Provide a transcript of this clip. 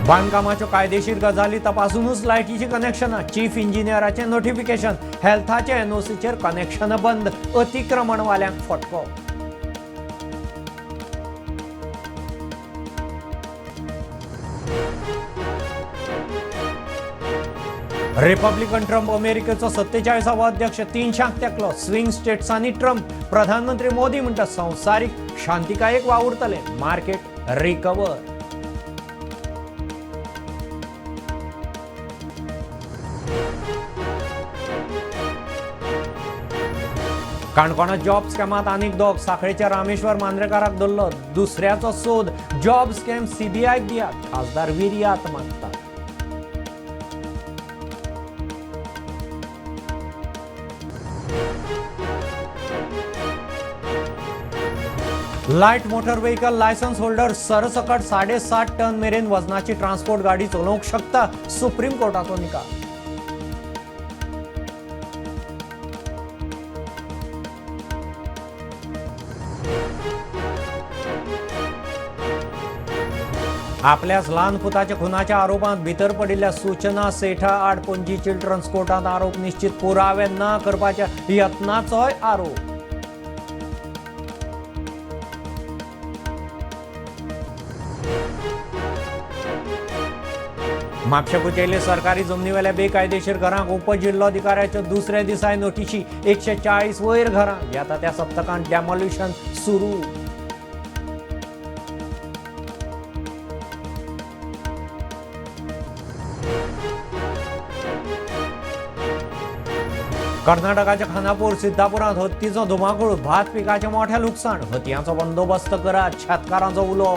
बांदकामाच्यो कायदेशीर गजाली तपासूनच लायटीची कनेक्शनां. चीफ इंजिनियराचें नोटिफिकेशन. हेल्थाचे एनओसीचेर कनेक्शन बंद. अतिक्रमणवाल्यांक फटको. रिपब्लिकन ट्रम्प अमेरिकेचो 47वो अध्यक्ष. 300 तेंकलो. Swing स्टेट्सांनी Trump. प्रधानमंत्री मोदी म्हणटा संवसारीक शांतिकायेक वावुरतले. Market recover. काणकोणात जॉब स्कॅमात आनीक दोग. साखळेच्या रामेश्वर मांद्रेकाराक धरलो. दुसऱ्याचो सोद. जॉब स्कॅम सीबीआयक दियात. खासदार विर्यात मागतात. Light motor vehicle licence holder सरसकट 7.5 टन मेरेन वजनाची ट्रान्सपोर्ट गाडी चलोवंक शकता. सुप्रीम कोर्टाचो निकाल. आपल्याच ल्हान पुताच्या खुनाच्या आरोपांत भितर पडिल्ल्या सूचना सेठा आड पणजी चिल्ड्रन्स कोर्टात आरोप निश्चित. पुरावे ना करपाच्या यत्नाचोय आरोप. म्हापशें कुचेली सरकारी जमनीवेल्या बेकायदेशीर घरांक उपजिल्लोधिकाऱ्याच्यो दुसऱ्या दिसाय नोटिशी. 140 वयर घरां. येता त्या सप्तकांत डेमोल्युशन सुरू. कर्नाटकाच्या खानापूर सिद्धापुरांत हत्तीचो धुमाकूळ. भात पिकाचें मोठें लुकसाण. हतयांचो बंदोबस्त करात. शेतकारांचो उलो.